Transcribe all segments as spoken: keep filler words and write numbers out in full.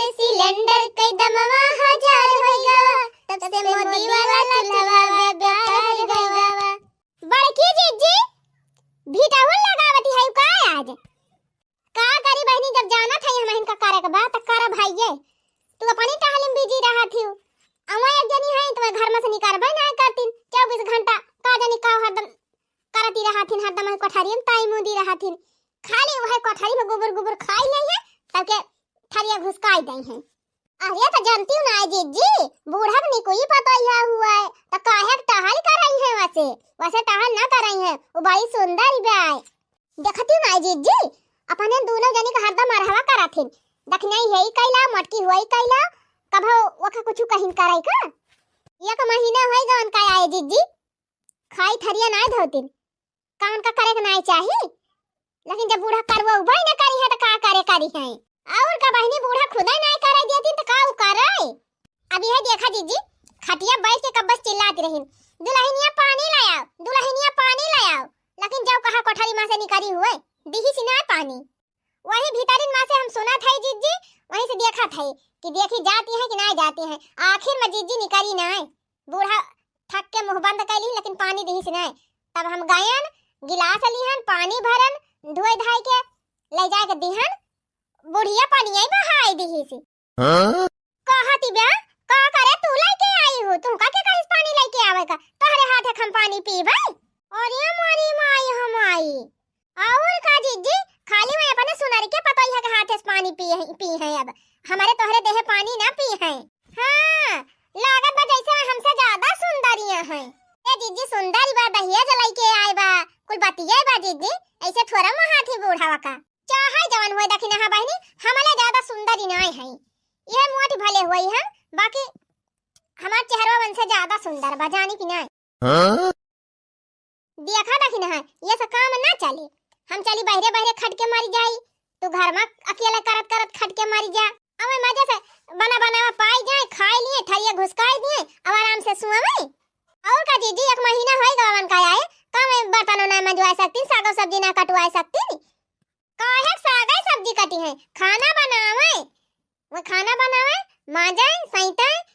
सिलेंडर के दमवा हजार होइ गवा, तब से मोदी वाला चूल्हवा बेकार होइ गवा। बड़की जिज्जी, भिटाहुन लगावत है का आज? का करी बहिनी, जब जानत है हमहिन का करे के बा, त करब हइये। तू अपनी टहली में बिजी रहत हिउ। अउआ एक जनी है, तो घर में से निकरबे ना करतीन। चउबीस घंटा का जानी का हरदम करती रहथिन, हरदम वही कोठरी में ताई मुदी रहथिन। खाली वही कोठरी में गुबुर गुबुर खाई नहीं है, तब के थरिया घुसकाई दई है। अरे, त जनती ना जिज्जी, बूढ़ा के निकुई पतोहिया हुआ है, त काहे के टहल करई है वैसे? वैसे टहल ना करई है, वो बड़ी सुंदर बाय। देखती ना जिज्जी, अपने दोनों जनी के हरदम अरहवा करत हिन। दखिनाई है ही कैला, मोटकी हुआ ही कैला, कभो ओके कुछ कहिन करई का? एक महीना होई गवन का आए जिज्जी, खाई थरिया नाय धोतिन। का उनका करे के नाय चाही? लेकिन जब बूढ़ा करवउबे न करी है, त का करे करी है? और का बहिनी, बूढ़ा खुदे नाय करे देतिन, त का उ करे? अब यह देखा जिज्जी, खटिया बैठ के कब्बस चिल्लात रहिन, "दुलहिनिया पानी ले आओ, दुलहिनिया पानी ले आओ।" लेकिन जब कहा कोठरी में से निकरी हुए, दिहिस नाय पानी। वही भीतरिन में से हम सुनत है जिज्जी, वहीं से देखत है कि देखी जाती है कि नाय जाती है। आखिर में जिज्जी निकरी नाय। बूढ़ा थक के मुँह बंद कइली, लेकिन पानी दिहिस नाय। तब हम गयन, गिलास लिहन, पानी भरन, धोए धाए के ले जाए के दिहन, बुढ़िया पनिया ही बहाई दिहिस। हाँ? कहती बा, "का करे तू लइके आई हो? तुमका के कहिस पानी लइके आवे का? तोहरे हाथे हम पानी पीबै?" अरे मोरी माई हो माई, और का जिज्जी, खाली वही अपने सुनर के पतोहिया के हाथे से पानी पी है, पी है। अब हमरे तोहरे देहे पानी ना पी है। हाँ, लागत बा जैसे वह हमसे ज्यादा सुंदरिया है। ए जिज्जी, सुंदर बा, दहेज लइके आए बा, कुल बतिया बा जिज्जी, ऐसे थोड़ा मुँह हाथी बूढ़ावा का। चाहे जवन हुए दखिनहा बहिनी, हमले ज्यादा सुंदरी नाय है। यह मोटी भले हुई हम, बाकी हमार चेहरवा वनसे ज्यादा सुंदर बा, जानी कि नाय? हाँ? देखा दखिनहा, ये सब काम ना चले। हम चली बहरे बहरे खट के मरी जाई, तू घर में अकेले करत करत खट के मरी जा। अब मजे से बना बनावा पाई जाए, खाई लिए, थरिया घुसकाई दिए, अब आराम से सुअवे। और का जिज्जी, एक महीना होई गवन का आए, का मैं बर्तनों ना मंजवाए सकती, सागो सब्जी ना कटवाए सकती? काहे के सागे सब्जी कटी है, खाना बनावे। वो खाना बनावे, माजे, सैते,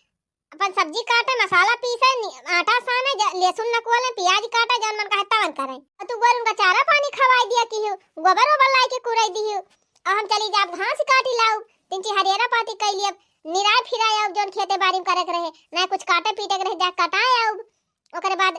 अपन सब्जी काटे, मसाला पीसे, नि-, आटा साने, ज-, लहसुन नकुआले, प्याज काटे, जौन मन कहे तवन करे। और तू गोर उनका चारा पानी खवाई दिया की हो, गोबर ओबर लाई के कुराई दी हो। और हम चली जाब घास काटी लाउब, तीन ची हरियरा पाती कई लियब, निराय फिराय आउब, जौन खेते बाड़ी में करे के रहे, ना कुछ काटे पीटे के रहे, जा कटाए आउब। ओकरे बाद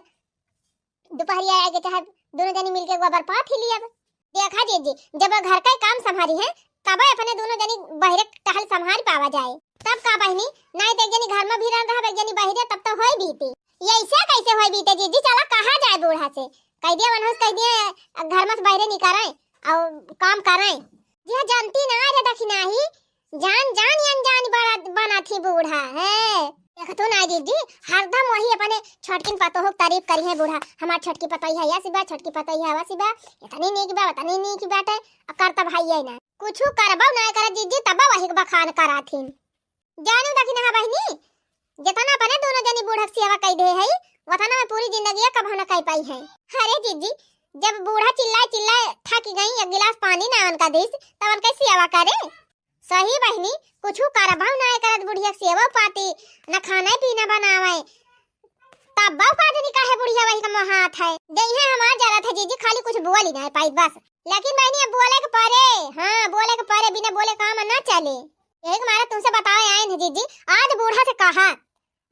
दुपहरिया आए के चाहे दोनों जनी मिलके गोबर पाथ ही लियब। देखा जिज्जी, जब घर का काम संभारी है, तब अपने दोनों जनी बहरे टहल संभारी पावा जाए। तब का बहिनी, नाई तो एक जनी घर में भी रह रहा, एक जनी बहरे, तब तो होई बीती। ये ऐसे कैसे होई बीते जिज्जी? चला कहा जाए बूढ़ा से, कह दिया वनहुस, कह दिया घर में से बहरे निकरे और काम करे। यह जनती ना रे दखिनाही, जान जान अनजान बड़ा बना थी बूढ़ा है। देख तू ना जिज्जी, हरदम वही अपने छोटकिन पतोह के तारीफ करी है बूढ़ा, "हमार छोटकी पतोहिया ऐसी बा, छोटकी पतोहिया वैसी बा, इतनी नीक बा, उतनी नीक बाटे।" अब करता भाई है ना, कुछ करबो ना करे जिज्जी, तब वही के बखान करा थी। जानू दखिनहा बहिनी, जितना अपने दोनों जनी बूढ़ा के सेवा कई दे है, उतना में पूरी जिंदगी कब ना कई पाई है। अरे जिज्जी, जब बूढ़ा चिल्लाए चिल्लाए थक गई, एक गिलास पानी ना उनका दीस, तब उनका सेवा करे। सही बहिनी, कुछु करबहु नाय करत बुढ़िया के सेवा पाती, न खाना पीना बनावे, तब बाऊ का जनी काहे बुढ़िया वही का मोहात है। देहे हमार जरत है जिज्जी, खाली कुछ बोल ही नाय पाई बस। लेकिन बहिनी अब बोले के परे, हाँ बोले के परे, बिना बोले काम ना चले। यही के मारे तुमसे बतावे आए हैं जिज्जी, आज बूढ़ा से कहा,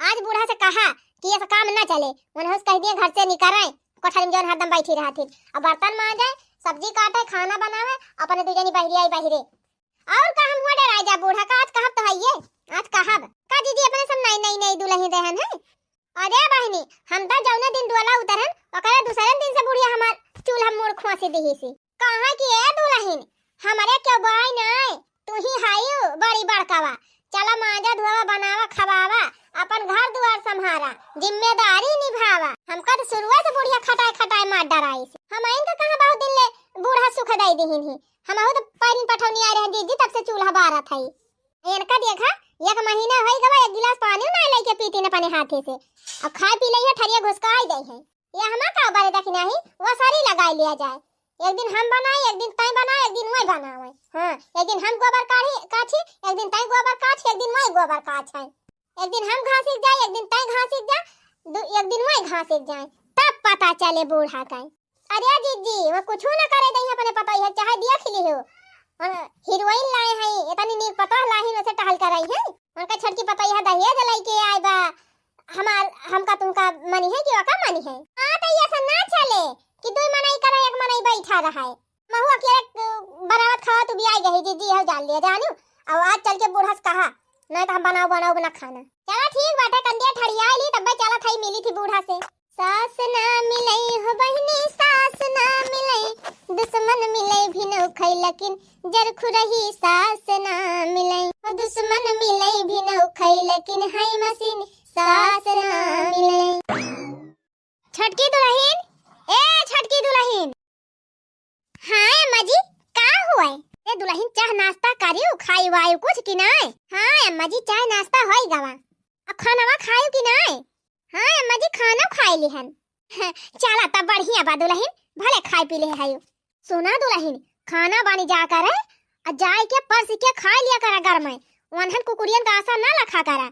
आज बूढ़ा से कहा कि ये सब काम ना चले, उन्हें कह दिए घर से निकरे, कोठरी में जौन हरदम बैठी रहती, अब बर्तन मांजे, सब्जी काटे, खाना बनावे, अपने दू जनी बहरी आई बहरे। और का हम हुआ डराए जा बूढ़ा का, आज कहब तो है ये, आज कहब का दीदी अपने सब नई नई नई दुल्हन रहन है। अरे बहिनी, हम तो जौने दिन डोला उतरन, ओकरे दूसरे दिन से बुढ़िया हमार चूल्हा मुड़ खोसी दिही सी। कहाँ की ए दुल्हन, हमरे क्यों बाई नाय, तू ही हायू बड़ी बड़कावा। चला मांजा धोवा, बनावा, खवावा, अपन घर दुआर संभारा, जिम्मेदारी निभावा। हमका तो शुरुए से बुढ़िया खटाए खटाए मार डराई सी। हम इनका कहाँ बहुत दिन ले बूढ़ा सुख दई दिहिन ही। हमहू तो पैरिन पठौनी आए रहे दीदी, तब से चूल्हा बारत है। इनका देखा, एक महीना होई गवा, एक गिलास पानी ना लेके पीती न अपने हाथे से। अब खाए पी लई है, थरिया घुसकाई दई है। ये हमा का बारे दखिनहा ही, वो सारी लगाई लिया जाए। एक दिन हम बनाई, एक दिन तैं बनाओ, एक दिन वही बनावे। हाँ, एक दिन हम गोबर काढ़ी, काछी, एक दिन तैं गोबर काछ, एक दिन वही गोबर काछ है। एक दिन हम घासिक जाए, एक दिन तैं घासिक जा, दु-, एक दिन वही घासिक जाए, तब पता चले बूढ़ा का। अरे जिज्जी, वो कुछ ना करे दई अपने पतोहिया, चाहे देख ली हो। और हीरोइन लाए हैं, इतनी नीक पतोह लाही, उसे टहल कर आई है। उनका छोटकी पतोहिया दहेज लेके आए बा, हमार, हमका तुमका मनी है कि ओका मनी है? हाँ, तो ये सब ना चले कि दुई मनई करे, एक मनई बैठा रहा है। महू अकेले, अ, बनावत खावत भी आई गई, जिज्जी हो जान लिया जानू। अब आज चल के बूढ़ा से कहा, नहीं तो हम बनाओ, बनाओ ना खाना। चला ठीक बाटे, कंदिया ठड़िया ली, तब चला थई मिली थी बूढ़ा से। सास ना मिलई हो बहिनी, सास ना मिलई, दुश्मन मिलई भी नौ खई, लेकिन जरखुरही सास ना मिलई। हो दुश्मन मिलई भी नौ खई, लेकिन है मशीन सास ना मिलई। छोटकी दुलहिन, ए छोटकी दुलहिन। हाँ अम्मा जी, का हुआ? ए दुलहिन, चाह नाश्ता करियो, खाई वाई कुछ कि नाय? हाँ अम्मा जी, चाय नाश्ता होई गवा। अब खानवा खायो कि नाय? हाँ अम्मा जी, खाना खाई लिहन। चला तब बढ़िया बा दुलहिन, भले खाई पी ले है। सुना दुलहिन, खाना बानी जा करे, आ जाए के परस के खाई लिया करा घर में। वनहन कुकुरियन का आशा ना रखा करा।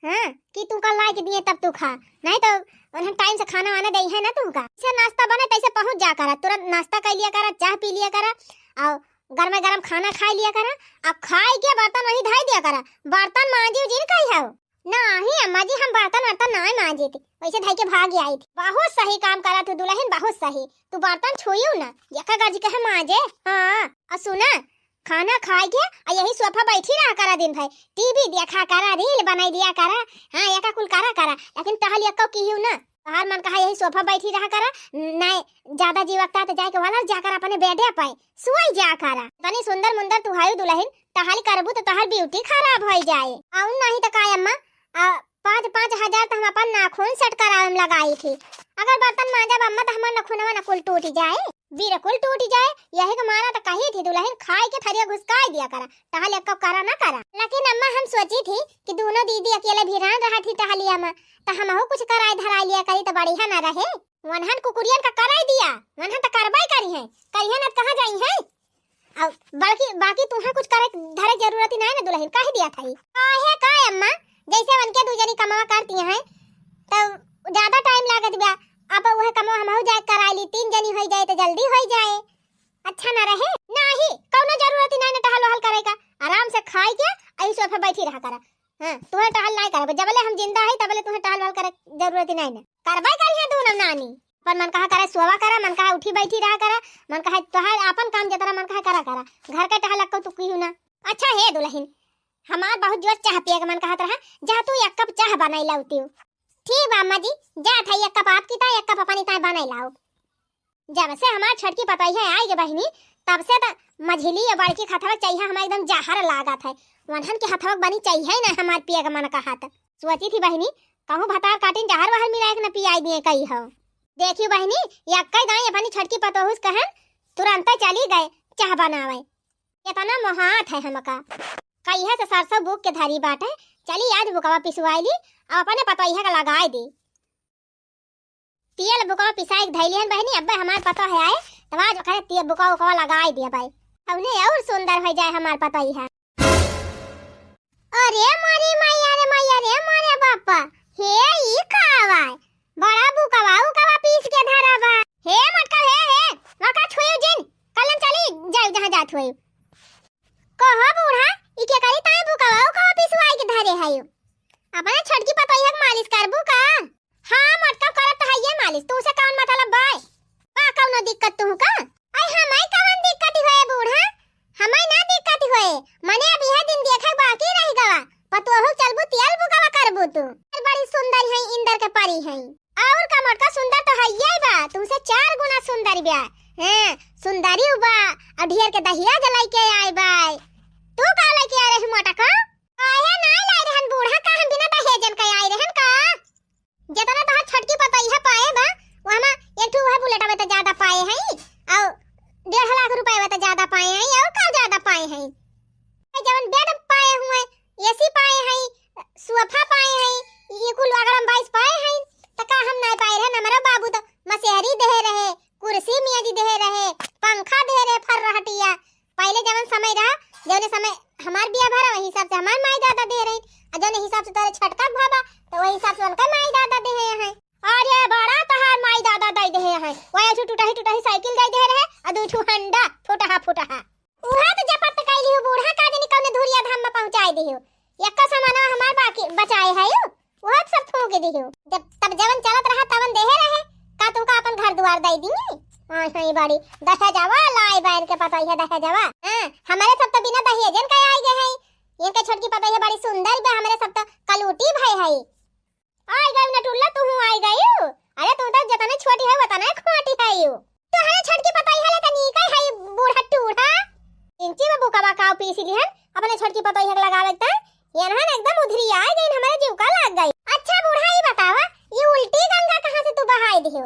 हाँ, कि तू कल लाए के दिए तब तू खा, नहीं तो उन्हें टाइम से खाना वाना दे है ना तू का। जैसे नाश्ता बने तैसे पहुँच जा करा, तुरंत नाश्ता कर लिया करा, चाह पी लिया करा, और गर्मा गर्म खाना खाई लिया करा। अब खाए के बर्तन वही धई दिया करा, बर्तन मांजियो जिन कही हो। नहीं अम्मा जी, हम बर्तन वर्तन नहीं मांजी थी, वैसे धई के भाग आई थी। बहुत सही काम करा तू दुलहिन, बहुत सही। तू बर्तन छुइयो ना, जेका गर्जी कहे मांजे। हाँ, और सुना, खाना खाए के आ यही सोफा बैठी रहा करा दिन भर, टीवी देखा करा, रील बनाई दिया करा, हाँ, एका कुल करा करा, लेकिन टहल एक्को किहियो ना। तोहार मन कहा यही सोफा बैठी रहा करा, नहीं ज्यादा जीवकता तो जाए के वाला जा करा अपने बेडे पे सोई जा करा। तनी सुंदर मुंदर तू हायु दुलहिन, टहल करबू तो तोहार ब्यूटी खराब होई जाए। और नहीं तो का अम्मा, आ, पाँच, पाँच हजार तो हम अपन नाखून सेट करावे में लगाई थी। अगर बर्तन मांजब अम्मा तो हमार नखुनवा ना कुल टूट जाए, बिल्कुल टूट जाए। यही के मारा तो कही थी दुलहिन खाए के थरिया घुसकाई दिया करा, टहल एक्को करा ना करा। लेकिन अम्मा हम सोची थी कि दोनों दीदी अकेले भिरान रहा थी टहलिया में, तो हमहू कुछ कराई धराई लिया करी तो बढ़िया ना रहे। वनहन कुकुरियन का कराई दिया, वनहन तो करबई करी है, करी है ना तो कहाँ जाई है। अब बल्कि बाकी तुहें कुछ करे धरे जरूरत ही नहीं ना दुलहिन, कह दिया था ही। काहे का अम्मा, जैसे उनके दू जनी कमावा करती हैं, तो ज्यादा टाइम लागत बा। अब वह कमावा हमहू जाए कराई ली, तीन जनी होई जाए तो जल्दी होई जाए, अच्छा ना रहे। नहीं, कौनो जरूरत ही नहीं ना टहल वहल करे का, आराम से खाई के आई सोफे बैठी रहा करा। हाँ, तुहें टहल नहीं करे, जबले हम जिंदा है तबले तुहें टहल वहल करे जरूरत ही नहीं ना। करबे करी है दोनों नानी। पर मन कहा करे सोवा करा, मन कहा उठी बैठी रहा करा, मन कहा तोहार आपन काम जतरा मन कहा करा करा, घर के टहल अक्को तू की हूँ ना। अच्छा हे दुलहिन, हमार बहुत जोर चाह पिए के मन कहत रहा, जा तू एक कप चाह बनाई लावती हूँ। ठीक बा अम्मा जी, जा था एक कप आपकी ता, एक कप अपनी ता बनाई लाओ। जब से हमार छोटकी पतोहिया आई गे बहिनी, तब से त मझिली या बड़की खतवा चाहिए हमार एकदम जहर लागत है। वनहन के हथवा बनी चाहिए ना हमार पिए के मन कहत। सोची थी बहिनी, कहूँ भतार काटिन जहर वहर मिलाए के न पियाई दिए कही हो। देखियो बहिनी, यक्कई दाई अपनी छोटकी पतोहू से कहन, तुरंते चली गए चाह बनावे। इतना मोहात है हमका। कहिए से सरसों बूक के धरी बाटे, चली आज बुकवा पिसवाई ली और अपने पतोहिया का लगाई दी। तेल बुकवा पिसाई के धइलिहन बहिनी, अब्बे हमार पतोह आए, तब आज ओकरे तेल बुकवा उकवा लगाई दिया भाई। हमने और सुंदर हो जाए हमार पतोहिया। अरे मोरी मैया रे मैया रे मोरे बापा, हे ई का आवा? बड़ा बुकवा उकवा पीस के धरा बा। हे मटका, हे, हे, वका छुएउ जिन, कलन चली जाउ जहाँ जात हुए। कहो बूढ़ा, ई के करी ताई बुकवा उकवा पिसवाई के धरे हयो? अपने छोटकी पतोहिया के मालिश करबू का? हाँ, मोटका करत त हइये मालिश, तू से कौन मतलब बाय? बा कौनो दिक्कत तू का? आई हमाई कौन दिक्कत होए बूढ़ा? हमाई ना दिक्कत होए, मने अब यह दिन देखे बाकी रह गवा, पतोहू चलबू तियल बुकवा करबू तू। बड़ी सुंदर है, इंदर के परी है। और का मोटका सुंदर तो हइये बा, तुमसे चार गुना सुंदर बा। हैं, सुंदरी बा, और ढेर के दहिया जलाई के आए बा। तू का लेके आ रही मोटका? काहे नाई लाई रहन बूढ़ा, का हम बिना दहेजन के आई रहन का? जितना तोहर छोटकी पतोहिया पाए बा, वहमा एक ठो वह बुलेट आवे त ज्यादा पाए हैं, और डेढ़ लाख रुपए आवे त ज्यादा पाए हैं, और का ज्यादा पाए हैं? ए, जवन बेड पाए हुए, एसी पाए हैं, सोफा पाए हैं, ये कुल अगर हम बाईस पाए हैं, त का हम नाई पाए रहन? हमारा बाबू तो मसेहरी देहे रहे, कुर्सी मेज देहे रहे, एक्का सामानवा हमार बाकी बचाए है यू, वो सब फूंक दियो। जब तब जवन चलत रहा तवन देहे रहे, का तुमका अपन घर दुआर दे दिए? आय हई बड़ी दहेजवा लाई बा इनके पतोहिया दहेजवा। हाँ, हमरे सब तो बिना दहेजन का आई गए है। इनके छोटकी पतोहिया बड़ी सुंदर बा, हमरे सब तो कलूटी भई है। आई गई नटुल्ला, तू आई गई। अरे तू तो जतने छोटी है उतने खोटी है यू। तोहरे छोटकी पतोहिया ले तनी कई है बूढ़ा टूढ़ा। इंची में बुकवा काव पीसी लिहन, अपने छोटकी पतोहिया के लगावे त ये नहन एकदम उधरी आए गई, हमारे जीव का लाग गई। अच्छा बूढ़ा, ई बतावा, ये उल्टी गंगा कहाँ से तू बहाई दियो?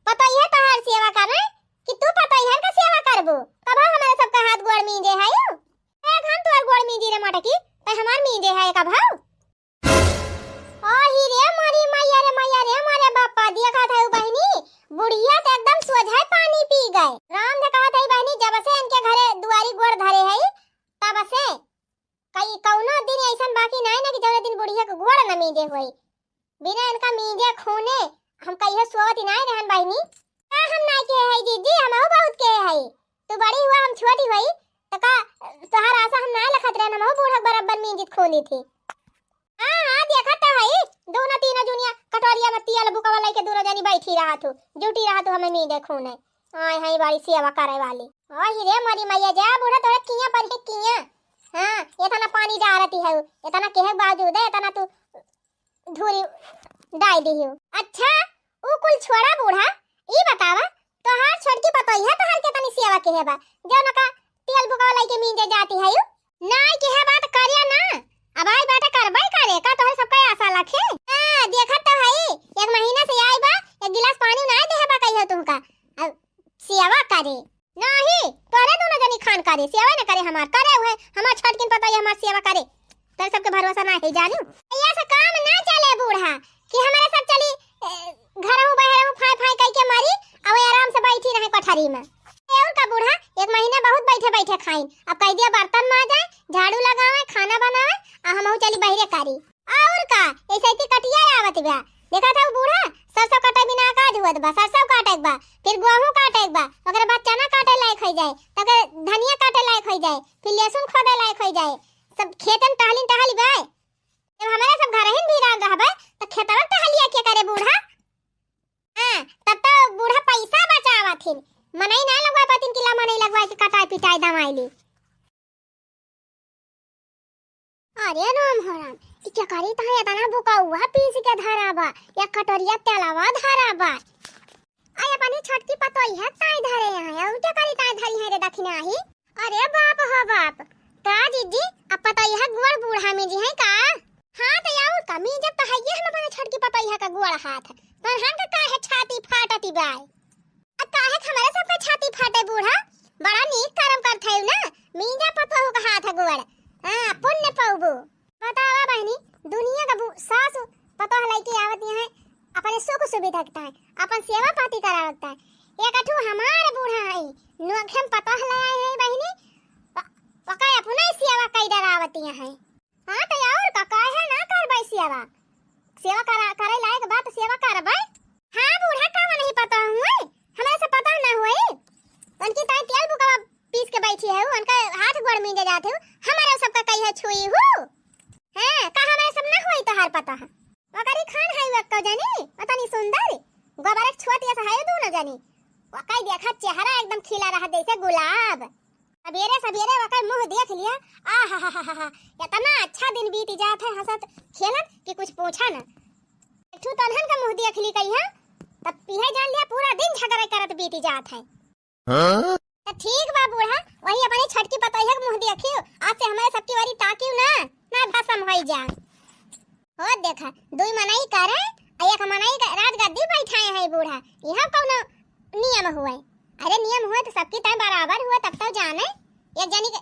पतोहिया तोहार सेवा करे कि तू पतोहिया का सेवा करबू? कब हमारे सबका हाथ गोड़ मींजे है यू? एक हम तोहर गोड़ मींजी रे मटकी, तै हमार मींजे है कब? ओ ही रे मोरी मैया रे मैया रे मोरे बापा, देखत है बहिनी, बुढ़िया तो एकदम सोझाए पानी पी गए। राम से कहत है बहिनी, जब से इनके घरे दुआरी गोड़ धरे है, तब से कई कौनो दिन ऐसन बाकी नाई ना कि जौने दिन बुढ़िया के गोड़ न मीजे होई। बिना इनका मीजे खूने हम कहियो सोवत ही नाई रहन बहिनी। का हम नाई कहे है जीजी, हमहू बहुत कहे है। तू बड़ी हुआ, हम छोटी हुई, तो का तोहार आशा हम नाई लखत रहन, हमहू बूढ़ा बराबर मीजित खूनी थी। हाँ, हाँ, देखत तो हई, दोनों तीनों जुनिया कटोरिया में तेल बुकवा लइके दोनों जनी बैठी रहत हू, जुटी रहत हू, हमें नींदे खूने। आय हई बड़ी सेवा करे वाली। ओही रे मोरी मैया, जा बूढ़ा तोरे किया पर के किया। हाँ, एतना पानी डारती है, एतना केहे के बावजूद है, एतना तू धूरी डाल दिहू। अच्छा, ऊ कुल छोड़ा बूढ़ा, ई बतावा, तोहार छोटकी पतोहिया तोहार केतनी सेवा केहे बा, जौन का तेल बुकवा लइके मींजे जाती है यू? नाई केहे बात करे ना, अब आई बाटे करबई करे, का तोहरे सबका आशा लखे? हाँ, देखत तो हई, एक महीना से आई बा, एक गिलास पानी नाई देहे बा कहियो तुमका, अब सेवा करे। नाहीं, तोहरे दोनों जनी खान करे, सेवा न करे हमार, करे हुए, हमार छोटकिन पतोहिया हमार सेवा करे, तोहरे सबके भरोसा ना है जानू। ये से काम ना चले बूढ़ा, कि हमारे सब चली, ए, घरहू बहरहू फाय फाय कई के मारी, अउ आराम से बैठी रहे कोठरी में। ए, और का बूढ़ा, एक महीना बहुत बैठे बैठे खाइन, अब कह दिया बर्तन माजे, झाड़ू लगावे, खाना बनावे, आ हमहू चली बहरे करी। और का, ऐसे ही कटिया आवत बा। देखा था वो बूढ़ा, सरसों काटे बिना का धुअत बा, सरसों काटे के बा, फिर गेहूं काटे के बा, ओकरे बाद चना काटे लायक हो जाए, तो ओकरे धनिया काटे लायक हो जाए, फिर लहसुन खोदे लायक हो जाए, सब खेतन टहलिन टहली बा। जब हमारे सब घर ही बीरान रहबे, तो खेतवन टहलिया के करे बूढ़ा? हाँ, तब तो बूढ़ा पैसा बचावत हिन, मनई ना लगवा पातिन कि ला मनई लगवा के कटाई पिटाई दवाई ली। अरे राम हो राम, ई क्या करी तहाँ एतना बुकौआ पीस के धरा बा, या कटोरिया तेलवा धरा बा। आई अपनी छोटकी पतोहिया ताई धरे हैं, और क्या करी ताई धरी है रे दखिनाही। अरे बाप हो बाप, का जीजी, अब पतोहिया गोड़ बूढ़ा मीजी है का? हाँ तो और का, मीजब तो है ये हम अपने छोटकी पतोहिया का गोड़ हाथ, पर हम तो काहे छाती फाटती बाय। आ काहे के हमरे सबके छाती फाटे बूढ़ा? बड़ा नीक करम करत हइउ ना, मीजा पतोहू के हाथ गोड़। हाँ, पुण्य पउबू। बतावा बहिनी, दुनिया का बू-, सास पतोह लइके आवत हैं, अपने सुख सुविधा के ताईं, अपन सेवा पाती करावत ताईं। एक ठू हमार बूढ़ा हई, नोखे में पतोह ले आई है बहिनी, प-, पका अपने सेवा कई डरावत हैं। हाँ, तो और का, काहे ना करबै सेवा? सेवा करा, करे लायक बात सेवा करबै। हाँ, बूढ़ा का नहीं पता हुए, हमरा से पता ना हुए। उनकी ताई तेल बुकवा पीस के बैठी है, उनका हाथ गोड़ मींजे जात है, हमारे सबका कही है छुई हूँ। हाँ, का हमारे सब ना हुई तोहार पता है? ओकरी खान है वो एक्को जनी, पतनी सुंदर, गोबर एक छोटी ऐसा है दोनों जनी। ओकई देखा चेहरा एकदम खिला रहा जैसे गुलाब। सबेरे सबेरे ओकर मुँह देख लिया, आहाहाहा, इतना अच्छा दिन बीत जात है हंसत खेलत कि कुछ पूछा न। एक ठू तनहन का मुँह देख ली कहिया, तब इहे जान लिया पूरा दिन झगड़े करत बीत जात है। हाँ? तो ठीक बा बूढ़ा, वही अपनी छोटकी पतोहिया के मुँह देखियो, आज से हमारे सबकी ओरी ताकियो ना, ना भसम होई जा। हो देखा, दुई मनई करे, आ एक मनई का राजगद्दी बैठाए है बूढ़ा, यह कौनो नियम हुए? अरे नियम हुए तो सबकी ताईं बराबर हुए, तब तो जाने। एक जनी के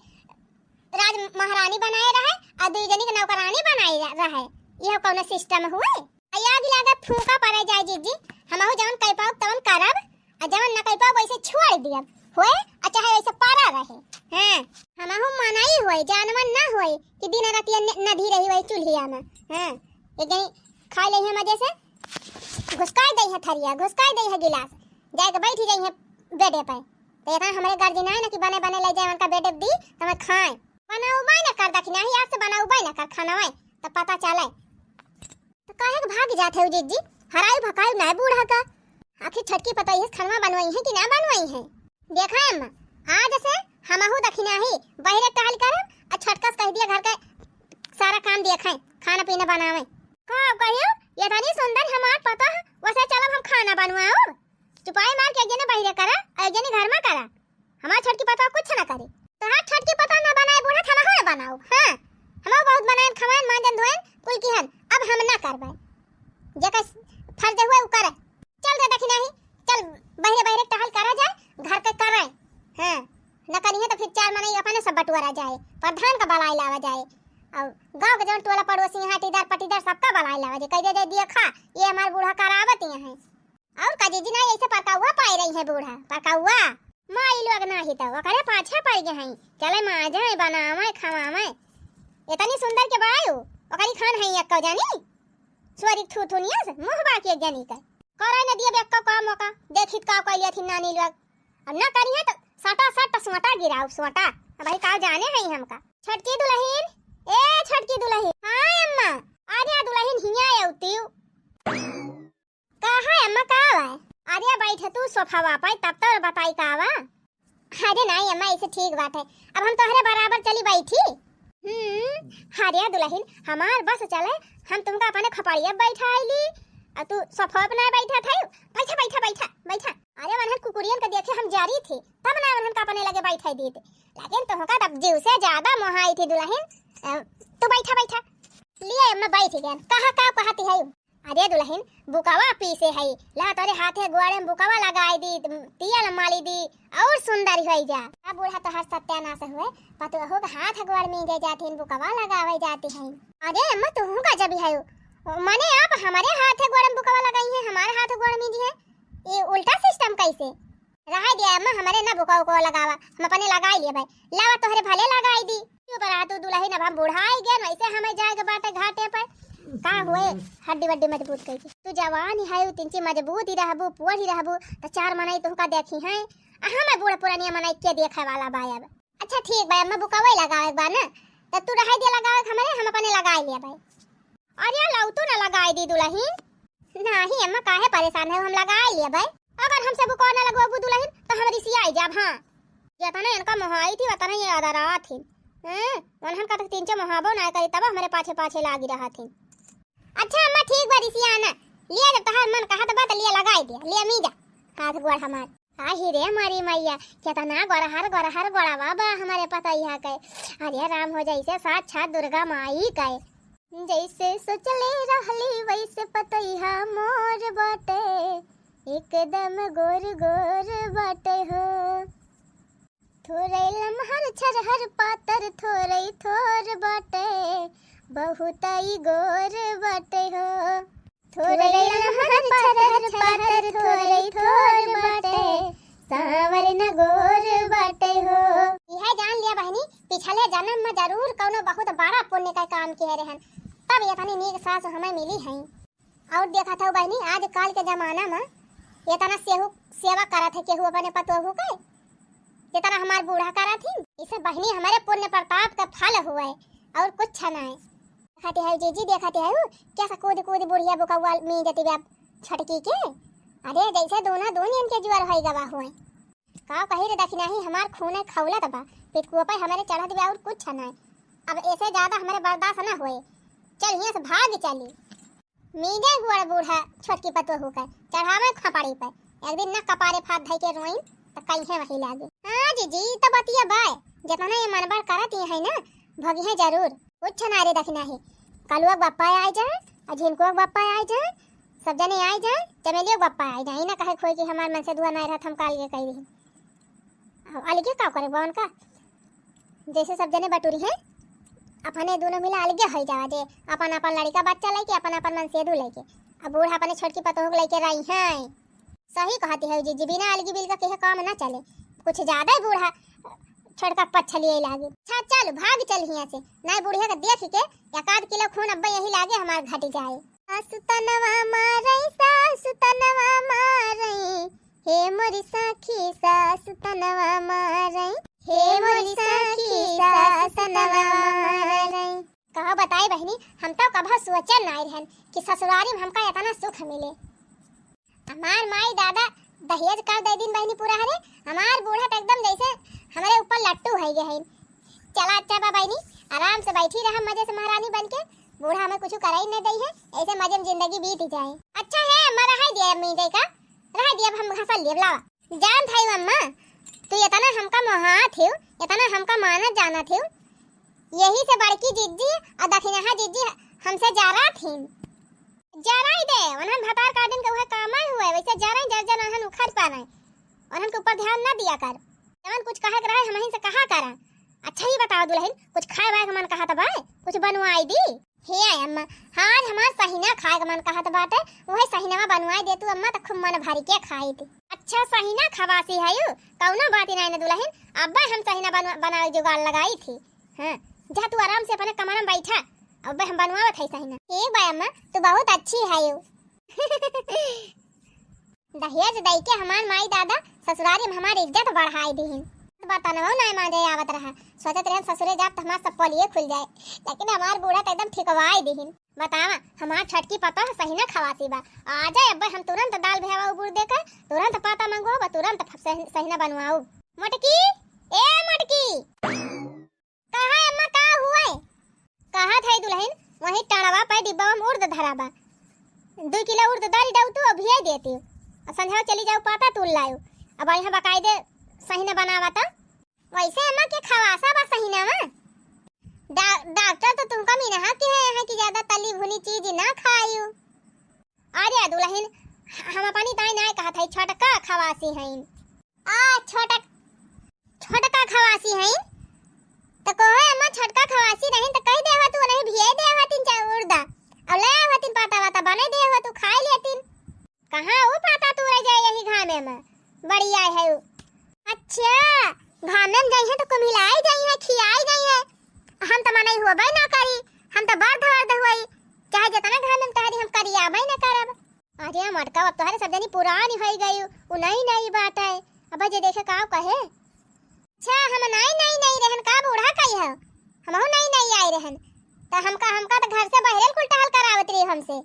राज महारानी बनाए रहे, आ दुई जनी के नौकरानी बनाए रहे, यह कौनो system हुए? आ आग लागे फूंका पड़े जाए जीजी, हमहू जवन कह पाओ तवन करब, आ जवन न कह पाओ वैसे छोड़ दियब, होए, आ चाहे वैसे पड़ा रहे। हाँ, हमहू मनई होई, जानवर ना होई कि दिन रात ये न-, नदी रही वही चूल्हिया में। हाँ, एक जनी खा ले है मजे से, घुसकाई दे है थरिया, घुसकाई दे है गिलास, जाके बैठी जाई है बेडे पे। तो इतना हमारे गार्जियन आए ना कि बने बने ले जाए उनका बेडे दी, तो मैं खाए। बनाउबै न कर दखिनाही, आज से बनाउबै न कर खाना वै, त पता चलै। त काहे के भाग जात है जिज्जी? हराई भकाई नाय बूढ़ा का। आखिर छोटकी पतोहिया से खनवा बनवाई है कि ना बनवाई है? देखा अम्मा, आज से हमहू दखिनाही बहिरे टहल करब, अउर छोटका से कहि दिया घर के सारा काम देखे, खाना पीना बनावे। का कहियो, ये तनी सुंदर हमार पतोह, वैसे चलब हम खाना बनवाओ। चुपाई मार के एक जने बहिरे करा, अउर एक जने घर में करा। हमार छोटकी पतोह कुछ ना करे। तोहार छोटकी पतोह ना बनाए बूढ़ा, त हमहू ना बनाओ। हाँ, हमहू बहुत बनाएन, खवाएन, मांजन धोएन, कुल किहन। अब हम ना करबे। जेकर फर्ज हुए उ करे। चल रे दखिनाही, चल बहिरे बहिरे टहल करा जाए, घर के करे। हाँ, न करिहे त फिर चार मनई अपने सब बटुआरा जाए, प्रधान का बलाई लावा जाए। अउर गाँव के जौन टोला पड़ोसी, हाटीदार पटीदार सबका बलाई लावा जाए, कहि दे, देखा, ये हमार बूढ़ा करावत यहाँ है। अउर का जिज्जी, ना ऐसे परकउआ पाई रही है बूढ़ा, परकउआ। माई लोग नाही त ओकरे पाछे पड़ गए हैं। चले माजे, बनावे, खवावे। इतनी सुंदर के बायू, ओकरी खान है एक्को जानी। सोरी थू थू नियस, मुँह बाकी एक जानी का। करे न दिए एक्को काम ओका, देखित का कैली हथिन नानी लोग। अब ना करिहे त सटा सट सोटा गिराउ, सोटा। अब भाई का जाने है हमका। छोटकी दुलहिन, ए छोटकी दुलहिन। हाँ अम्मा। अरे दुलहिन हियाँ अउतिउ। का है अम्मा, का बा? अरे बैठे तू सोफावा पे, तब तो बताई का बा। अरे नाहीं अम्मा, ऐसे ठीक बात है, अब हम तोहरे बराबर चली बैठी। हम्म, अरे दुलहिन, हमार बस चले, हम तुमका अपने खपड़िया बैठाई ली, अउर तू सोफा पे ना बैठा था। बैठा, बैठा, बैठा, बैठा। अरे वनहन कुकुरियन के देखे हम जरी थी, तब ना वनहन का अपने लगे बैठाई दीत, लेकिन तुमका तब जीव से ज्यादा मोहाई थी दुलहिन। अ, तू बैठा, बैठा। लिए अम्मा बैठ गए। कहा, का कहती है? अरे दुलहिन, बुकवा पीसे हई, ला तोरे हाथे गोड़े में बुकवा लगाई दी, तियल माली दी, अउर सुंदर होई जा। अब बूढ़ा तोहार सत्यानाश हुए, पतोहू के हाथ गोड़ मीजे जाती हैं, बुकवा लगावे जाती हैं। अरे अम्मा, तुहू का जब है, मने आप हमारे हाथे गोड़ में बुकवा लगाई हैं, हमारे हाथ गोड़ मीजी हैं, ये उल्टा सिस्टम कैसे? रहाई दिया अम्मा, हमरे ना बुकवा उकवा लगावा, हम अपने लगाई लेबे। लावा तोहरे भले लगाई दी। चुप रहा तू दुलहिन, अब हम बुढ़ाई गए, वैसे हमें जाए के बाटे घाटे पर। का हुए, हड्डी वड्डी मजबूत कइके। तू जवान ही है, तिंची मजबूत ही रहबू, पुअर ही रहबू, त चार मनई तुहका देखी हैं। आ हमें बूढ़ पुरानिया मनई के देखे वाला बा अब। अच्छा ठीक बा अम्मा, बुकवा ही लगावे के बा ना, त तू रहाई दिया लगावे के हमरे, हम अपने लगाई लेबे। अरे लौटू ना लगाई दी दुलहिन। नाही अम्मा, काहे परेशान है, हम लगाई लेबे। अगर हमसे बुकवा ना लगवाबू दुलहिन, त हम रिसियाई जाब। हाँ, जितना इनका मोहाई थी, उतना ये अदरात थी। हैं? उन्हन का तक तीन चार मोहाबो ना करी, तब हमरे पाछे पाछे लागी रहा थी। अच्छा अम्मा, ठीक बा, रिसिया ना। लिए जब तोहार मन कहत बा, त लिए लगाई दे, लिए मीजा। हाथ गोड़ हमार। आही रे मोरी मैया, केतना गोरहर गोरहर गोड़वा बा हमरे पतोहिया के। अरे राम हो, जैसे साक्षात दुर्गा माई के। जैसे सोचले रहली वैसे पतोहिया मोर बाटे, एकदम गोर गोर बाटे हो। थोरे लमहर छरहर पातर थोरे थोर बाटे, बहुत ही गोर बाटे हो। थोरे लमहर पातर, पातर थोरे थोर बाटे, साँवर न गोर बाटे हो। इहे जान लिया बहिनी, पिछले जन्म में जरूर कउनो बहुत बड़ा पुण्य का काम किहे रहन, तब इतनी नीक सास हमें मिली हैं। अउर देखत हउ बहिनी, आजकल के जमाना में इतना सेहू सेवा करत है केहू अपने पतोहू के, जितना हमार बूढ़ा करत ही। इसे बहिनी हमरे पुण्य प्रताप का फल हुए, अउर कुछ नाहीं। देखत हउ जीजी, देखत हउ, कैसे कूद कूद बुढ़िया बुकवा मीजती बा छोटकी के। अरे, जैसे दूना दून इनके जुआर होई गवा हुए। का कही रे दखिनाही, हमार खून खौलत बा, पिटकुआ पे हमरे चढ़त बा, अउर कुछ नाहीं। अब ऐसे ज्यादा हमरे बर्दाश्त ना होए। चल, हियां से भाग चली। मीजे गोड़ बूढ़ा छोटकी पतोहू के, चढ़ावे खपड़ी पे। एक दिन ना कपारे फात धई के रोइन, त कहिए वही लागे। हाँ जीजी, ई त बतिया बाय, जितना ये मनबड़ करत ही है ना, भगिहे जरूर। कुछ ना रे दखिनाही, कलुआ के बप्पा आइ जाए, आ झिनकुआ के बप्पा आइ जाए, सब जने आइ जाए, चमेलियो के बप्पा आइ जाए। ई ना कहे खोई कि हमार मनसेधुआ नाहीं रहत, हम काल के कही रही। अब अलगे का करे बा उनका? जैसे सब जने बटुरी हैं, अपने दूनो मिला अलगे होइ जावा जे, अपन अपन लड़िका बच्चा लइके, अपन अपन मनसेधु लइके, अब बूढ़ा अपने छोटकी पतोहू के लइके रही हैं। सही कहती है जीजी, बिना अलगी बिल का केहे काम ना चले। कुछ ज्यादा ही बूढ़ा छोटका पछलिए लागे। अच्छा चल, भाग चल हियां से, नाहीं बुढ़िया के देख के एक आध किलो खून अब्बे यही लागे हमार घट जाए। सासु तनवा मारई, सासु तनवा मारई, हे मोरी सखी सासु तनवा मारई। हे मोरी सखी सासनवा मारे। कहो बताई बहिनी, हम तो कभो सोचल नाई रहन कि ससुरारी में हमका इतना सुख मिले। हमार माई दादा दहेज का दे दिन बहिनी पूरा हरे, हमार बूढ़ा तो एकदम जैसे हमरे ऊपर लट्टू होइ गए हैं। चला अच्छा बा बहिनी, आराम से बैठी रहा मजे से महारानी बन के, बूढ़ा हमें कुछ करे ही न दई है, ऐसे मजे में जिंदगी बीत जाए। अच्छा है अम्मा, रहा दिया अम्मी दे का, रहा दिया, अब हम घसा लिए लावा। जान थाई अम्मा, तू इतना हमका मोहा थियो, इतना हमका मानत जाना थियो, यही से बड़की जिज्जी और दखिनहा जिज्जी हमसे जरा थीन। जराई दे, उन्हन भतार काटिन के उहे काम आए हुए, वैसे जराई जर जर उन्हन उखड़ पाना, उन्हन के ऊपर ध्यान ना दिया कर। जवन कुछ कहे के रहे हमहिन से कहा करा। अच्छा ही बताओ दुल्हन, कुछ खाए वाए के मन कहा त बा, कुछ बनवाई दी? हे अम्मा, आज हमार सहिना खाए के मन कहत बाटे, उहे सहिनवा बनवाए दे तू अम्मा, त खूब मन भर के खाई थी। अच्छा सहिना खवासी है यू, कौनो बात ही नहीं न दुल्हन, अब्बे हम सहिना बनवा-, बनावे जुगाड़ लगाई थी। हाँ, जा तू आराम से अपने कमरा में बैठा, अब्बे हम बनवावत है सहिना। ठीक बा अम्मा, तू बहुत अच्छी है यू। दहेज दई के हमार माई दादा ससुरारी में हमार इज्जत बढ़ाई दीहिन। बर्तनवो नाय मांजे आवत रहा, सोचत रहन ससुरे जाब त हमार सब पोलिये खुल जाए, लेकिन हमार बूढ़ा त एकदम ठिकवाई दीहिन। बतावा, हमार छोटकी पतोह सहिना खवासी बा, आ जाए अब्बे हम तुरंत दाल भेवा उबूर देकर तुरंत पाता मंगवाओ, तुरंत सह-, सहिना बनवाओ। मोटकी, ए मोटकी। कहा अम्मा, का हुआ है? कहा था दुल्हन, वही टड़वा पे डिब्बा में उर्द धरा बा, दुई किलो उर्द दाल डाउ तू अभिये देती, और संझा चली जाओ पाता तूल लायो, अब यहाँ बकायदे सहिना बनावा त। वैसे अम्मा के खवासा बा सहिना में? डा-, डॉक्टर तो तुमका मिनहा के है, है कि ज्यादा तली भुनी चीज ना खायू। अरे दुल्हन, हम अपनी ताई नाय कहत है, छोटका खवासी हैं। आ, छोटक-, छोटका खवासी हैं? त कहो अम्मा, छोटका खवासी रहिन त कह देवा तू, नहीं भियाई देवा तीन चार उर्दा, और ले आवा तीन पाता वाता बने देवा तू, खाए लेतिन। कहाँ वो पाता तू रह जाए यही घामे में, बड़ी आए है वो। अच्छा, घामे में जाई है त कुम्हिलाई जाई है, खियाई जाई है। हम त मनई होबे ना करी, हम त बर्द वर्द हुई, चाहे जितना घामे में टहरी हम करियाबे ना करब। अरे मटका, अब तोहरे सब जनी पुरानी होई गई, उ नई नई बात है। अब जे देखे का कहे। अच्छा, हम नई नई नई रहन का बूढ़ा कही है, हमहू नई नई आई रहन, त हमका, हमका त घर से बहरेल कुल टहल करावत रही हमसे।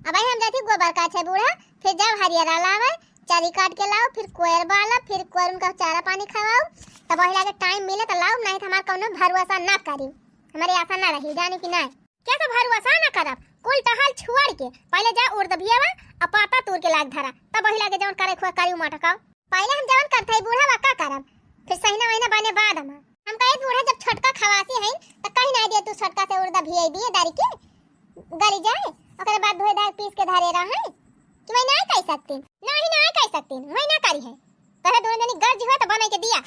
अब हम जाती गोबर काछे बूढ़ा, फिर जाओ हरियरा लावे, चरी काट के लाओ, फिर कोयर बाला, फिर कोयर उनका चारा पानी खवाओ, तब वही लागे टाइम मिले त लाओ, नहीं त हमार कौनो भरोसा ना करी, हमारे आशा ना रही, जानी कि ना। कैसे भरोसा ना करब? कुल टहल छोड़ के पहले जा उर्द भियावा, आ पाता तूर के लाग धरा, तब वही लागे जवन करे खुआ करी मटका। पहले हम जवन करत हई बूढ़ा वा का करब, फिर सहिना वहिना बने बाद में। हम कहे बूढ़ा जब छोटका खवासी हईन त कहीं ना दे तू छोटका से उर्दा भियाई दिए दारी के गली जाए, ओकरे बाद धोए धाए पीस के धरे रहे कि वही ना कह सकतीन, नहीं ना कह सकतीन, वही ना करी है। तोहरे दोनों जनी गर्ज हुआ त बने के दिया।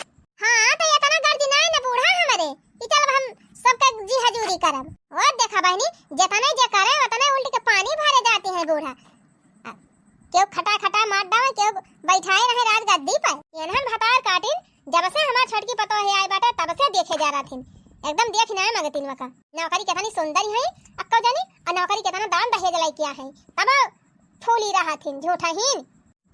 हाँ, त इतना गर्ज नाई न बूढ़ा हमरे कि चल अब हम सबके जी हजूरी करब। ओ देखा बहिनी, जितने जे करे उतने उल्ट के पानी भरे जाती है बूढ़ा। आ, केहू खटा खटा मार डावे, केहू बैठाए रहे राजगद्दी पर। एनहन भतार काटिन, जब से हमार छोटकी पतोह है आए बाटे, तब से देखे जा रहथिन, एकदम देख नाय मंगतिन वका। नौकरी कितनी सुंदर है अक्का जानी, और नौकरी कितना दान दहेज लइके आ है, तब फूली रहथिन झूठा हीन।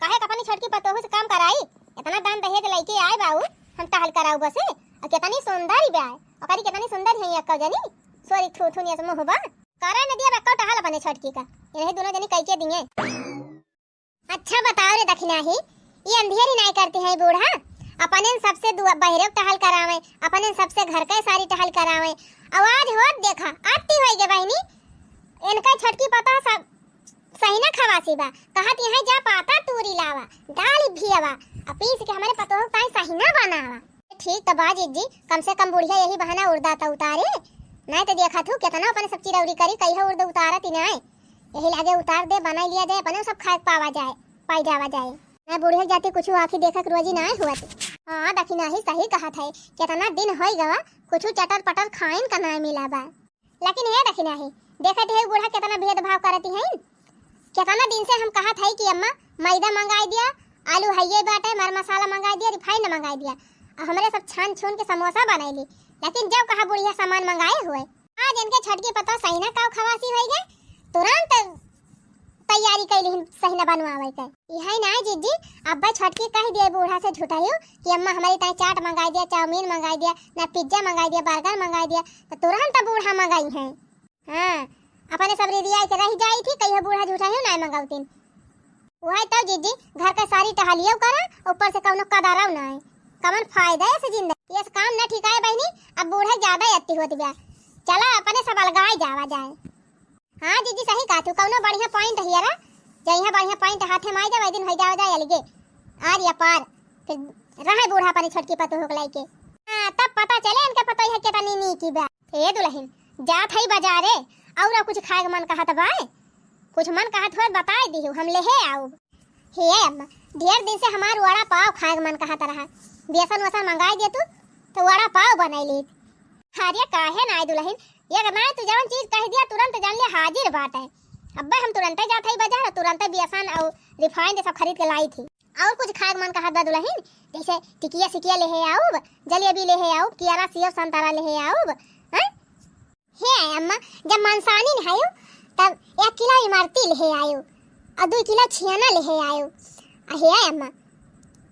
काहे के अपनी छोटकी पतोहू से काम कराई? इतना दान दहेज लइके आए बाऊ, हम टहल कराऊ बसे। और कितनी सुंदर ही बा, ओकरी कितनी सुंदर है अक्का जानी। सोरी थू थू नियत मुँह बा। करे न दिया बक्का टहल अपने छोटकी का, यही दोनों जनी कई के दिए। अच्छा बताओ रे दखिनाही, ये अंधियरी नाई करती है बूढ़ा? अपने सबसे दुआ-, बहरे टहल करावे, अपने सबसे घर के सारी टहल करावे। आवाज होत देखा, अति होई गे बहिनी, इनका छोटकी पतोह सब सहिना खवासी बा, कहत यहाँ जा पाता तूरी लावा, डाल भियावा, आ पीस के हमरे पतोह ताई सहिना बनावा। ठीक त बा जिज्जी, कम से कम बुढ़िया यही बहाना उर्दा त उतारे, नहीं त देखत हूँ कितना अपने सब चिरौरी करी, कहिया उर्द उतारत ही नाय। यही लागे उतार दे, बनाई लिया जाए, अपने सब खाए पावा जाए, पाई जावा जाए। नहीं बुढ़िया जाति कुछ आँखी देखक रोजी नाय हुआ। हाँ दखिनाही सही कहत है, कितना दिन होई गवा, कुछ चटर पटर खाइन का नाय मिला बा। लेकिन हे दखिनाही, देखत है बूढ़ा कितना भेदभाव करती है। कितना दिन से हम कहत है कि अम्मा मैदा मंगाई दिया, आलू हइये बाटे, मर मसाला मंगाई दिया, रिफाइंड मंगाई दिया, और हमरे सब छान छून के समोसा बनाई ली, लेकिन जब कहा बुढ़िया सामान मंगाए हुए। आज इनके छोटकी पतोह सहिना काव खवासी होई गए, तुरंत तैयारी कइ लिहिन सहिना बनवावे के। इहै नाहीं जिज्जी, अब्बै छोटकी कहि दिहे बूढ़ा से झुठहियो कि अम्मा हमरी ताईं चाट मंगाइ दिया, चाउमीन मंगाइ दिया, ना पिज्जा मंगाइ दिया, बर्गर मंगाइ दिया, त तुरंत बूढ़ा मंगइहैं। हाँ, अपने सब रिरियाइ के रहि जाई थी, कहियो बूढ़ा झुठहियो नाहीं मंगउतिन। उहै तउ जिज्जी, घर के सारी टहलियो करा, ऊपर से कउनो कदरउ नाहीं। कवन फायदा एसे जिंदगी, एसे काम न ठिकाए बहिनी, अब बूढ़ा ज्यादा अति होत बा। चला अपने सब अलगाइ जावा जाए। हाँ जिज्जी, सही कहत हऊ, कउनो बढ़िया point हियरा, जइहाँ बढ़िया point हाथे मा आइ जाए, वही दिन होइ जावा जाए अलगे। आर या पार, फिर रहै बूढ़ा अपने छोटकी पतोह के लइके। हाँ, तब पता चले इनके पतोहिया केतनी नीकी बा। ए दुलहिन, जात हई बजारे, अउर कुछ खाए के मन कहत बाय? कुछ मन कहत होत बताइ दिहु, हम लेहे आउब। हे अम्मा, ढेर दिन से हमार वड़ा पाव खाए के मन कहत रहा, बेसन वसन मंगाइ दे तू, त वड़ा पाव बनाइ ली। अरे काहे नाहीं दुलहिन, एक नाहीं तू जवन चीज कहि दिया तुरंत जान ले हाजिर बाटै। अब्बै हम तुरंतै जात हई बजार, तुरंतै बेसन अउर refined सब खरीद के लाई थी। अउर कुछ खाए के मन कहत बा दुलहिन, जइसे टिकिया सिकिया लेहे आउब, जलेबी लेहे आउब, कियारा सेव संतरा लेहे आउब, हैं? हे अम्मा, जब मनसानिन हयू, तब एक किलो इमरती लेहे आयू, अउर दुइ किलो छियाना लेहे आयू। आ हे अम्मा,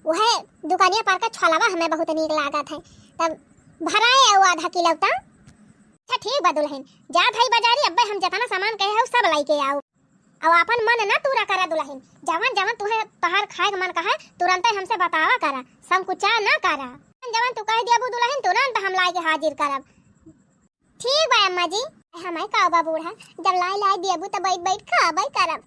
उहै दुकानिया पर का छोलवा हमें बहुत नीक लागत है, तब भराए आयू आधा किलो तब। अच्छा ठीक बा दुलहिन, जात हई बजारी, अब्बै हम जेतना सामान कहे हऊ सब लइके आउब। अब आपन मन ना तूरा करा दुलहिन, जवन जवन तुहे तोहार खाए के मन कहे तुरंतै हमसे बतावा करा, संकुचा ना करा। जवन तू कहि दियबू दुलहिन तुरंत हम लाइके हाजिर करब। ठीक बा अम्मा जी। हमैं का बा बूढ़ा, जब लाइ लाइ दियबू त बैठ बैठ खाबै करब।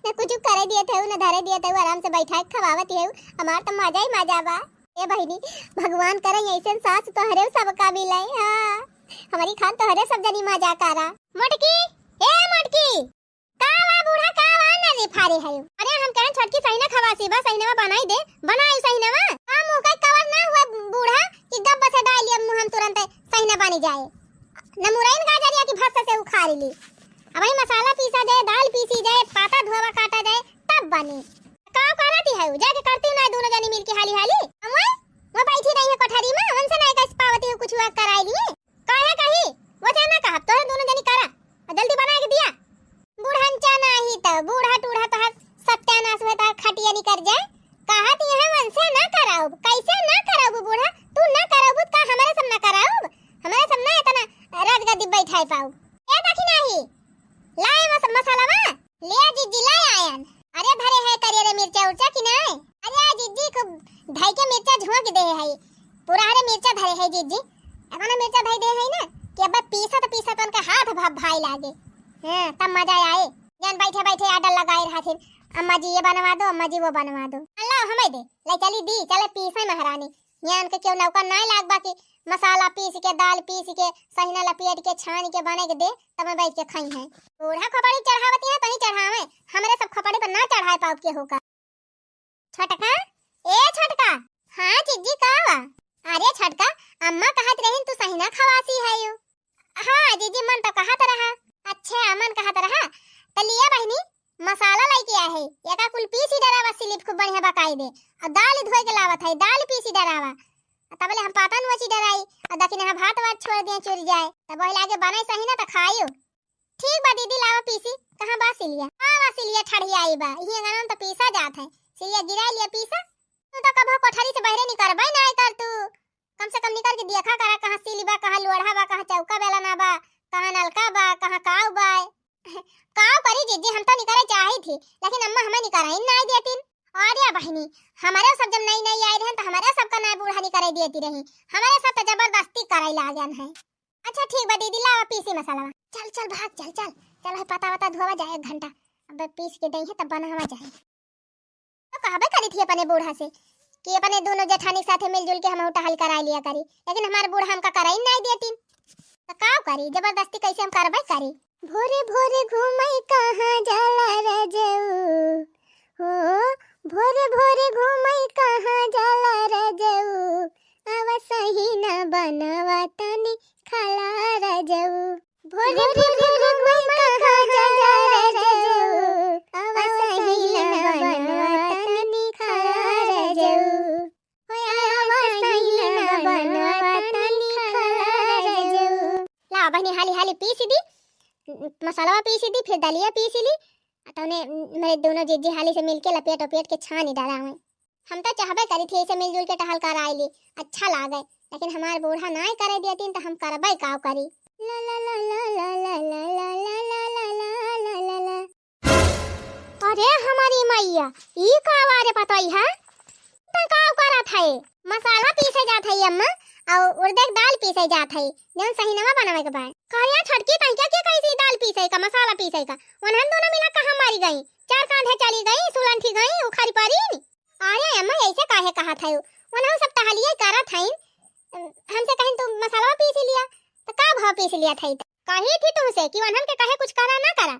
न कुछ करे दियत हऊ, न धरे दियत हऊ, आराम से बैठाइ के खवावत हऊ, हमार त मजा ही मजा बा। ए बहिनी, भगवान करे अइसन सास तोहरे सबका मिलै। हाँ, हमरी खान तोहरे सब जनी मजा करा। मोटकी, ए मोटकी, का बा बूढ़ा, का बा नरे फारे हयू? अरे हम कहन छोटकी सहिना खवासी बा, सहिनवा बनाइ दे, बनाई सहिनवा। का मुँह का कवर ना हुआ बूढ़ा कि गब्ब से डाल लिया मुँह हम तुरंत सहिना बनि जाए। न मुरइन गाजरिया की भस्स से उखारि ली। अबहीं मसाला पीसा जाए, दाल पीसी जाए, पाता धोवा काटा जाए, तब बनी। का करती हऊ? जाके करती ना दोनों जनी मिलके हाली हाली। हम वहीं, वो बैठी रही है कोठरी मा, उनसे ना कहि पावती हऊ कुछ वह कराइ लिए। काहे कही? वैसे ना कहब, तोहरे दोनों जनी करा। आ जल्दी बनाइ के दिया। बुढ़नचा नाही त बूढ़ा टूढ़ा तोहार सत्यानाश हुए, तोहार खटिया निकर जाए। कहत इहाँ मन से ना कराउब, कैसे ना कराउब बूढ़ा? तू ना कराउब त का हमरे सब ना कराउब? हमरे सब ना इतना राजगद्दी बैठाए पाउब। ए देखी नाही, लाए मस-, मसाला बा? ले जिज्जी, ले आयन। अरे धरे है करियरे मिर्चा उर्चा कि नाय? अरे जिज्जी खूब धई के मिर्चा झोंक दे है, पूरा हरे मिर्चा धरे है जिज्जी। एतना मिर्चा धई दे है ना कि अब पीसत पीसत उनके हाथ भा-, भाई लागे। हाँ, तब मजा आए। जन बैठे बैठे order लगाए रहथिन, "अम्मा जी ये बनवा दो, अम्मा जी वो बनवा दो।" लाओ हमें दे, ले चली दी, चले पीसे महारानी। यहाँ उनके केहू नौकर नाय लाग बा कि मसाला पीस के, दाल पीस के, सहिना लपेट के, छान के, बने के दे, तब में बैठ के खाई हैं। बूढ़ा खोपड़ी चढ़ावती हैं, तहीं चढ़ावे, हमरे सब खोपड़ी पर ना चढ़ाए पाउब केहू का। छोटका, ए छोटका। हाँ जिज्जी, का बा? अरे छोटका, अम्मा कहत रहिन तू सहिना खवासी हयू। हाँ जिज्जी, मन तो कहत रहा। अच्छा, मन कहत रहा, त लिया बहिनी, मसाला लइके आए है, एका कुल पीसी डरावा, सिलिप खूब बढ़िया बकाई दे। अउर दाल धोए के लावत है, दाल पीसी डरावा। तबले हम पाता नोची डराई, अउर दखिनहा भात वात छोड़ दिया चुर जाए। तब वही लागे बनाई सहिना त खाइयो। ठीक बा दीदी, लावा पीसी। कहाँ बा सिलिया? हाँ बा सिलिया, ठड़ियाई बा। इही अंगना में त पीसा जात है। सिलिया गिराई लिया पीसा। तू तो कबो कोठरी से बहरे निकरबे ना कर तू। कम से कम निकर के देखा करा, कहाँ सिली बा, कहाँ लोढ़ा बा, कहाँ चौका बेलना बा, कहाँ नलका बा, कहाँ काव बा। काव करी जिज्जी, हम तो निकरे चाही थी, लेकिन अम्मा हमें निकरे ही नाय देतिन। अरे बहिनी, हमरे सब जब नई नई आई रहन तो हमरे सब का नाय बूढ़ा निकरे देती रही, हमरे सब तो जबरदस्ती करे लागन है। अच्छा ठीक बा दीदी, लावा पीसी मसाला। चल चल भाग, चल चल, चल है पता वता धोवा जाए एक घंटा, अब पीस के दई है तब बनावा जाए। तो कहबे करी थी अपने बूढ़ा से कि अपने दोनों जेठानी के साथे मिलजुल के हमहू टहल कराई लिया करी, लेकिन हमार बूढ़ा हमका कराई नाय देतिन। तो का करी, जबरदस्ती कैसे हम करबे करी। भोरे भोरे घूमई कहाँ जाला रजऊ, हो, भोरे भोरे घूमई कहाँ जाला रजऊ, आवा सहिना बनवा तनी खाला रजऊ। भोरे भोरे घूमई कहाँ जाला रजऊ, आवा सहिना बनवा तनी खाला रजऊ। हो आवा सहिना बनवा तनी खाला रजऊ। ला बहिनी, हाली हाली पीस दी, मसाला पीस दी, फिर दलिया पीस ली, तौने मेरे दोनों जीजी हाली से मिलके लपेट उपेट के छानी डारा हुए। हम तो चाहबे करी थी ऐसे मिलजुल के टहल कर आइली, अच्छा लागे, लेकिन हमार बूढ़ा नाय करे देतीन तो हम करबे काव करी। ला ला ला ला ला ला ला ला ला ला ला ला ला ला। अरे हमारी मैया, ई का आवाज पतई है? तै का करत है? मसाला पीसे जात है अम्मा, और उड़द के दाल पीसे जात है, जौन सहिनवा बनावे के बा। करिया छोटकी, तै क्या, क्या कैसी दाल पीसे का, मसाला पीसे का? उन्हन दोनों मिला कहाँ मरी गई? चार कांधे चली गई, सुलंठी गई, उखड़ी पड़ी। अरे अम्मा, ऐसे काहे कहत है? उन्हन सब टहलिए करत है, हमसे कहीं तू मसाला पीस लिया, तो का भाव पीस लिया था? कही थी तुमसे कि उन्हन के कहे कुछ करा ना करा,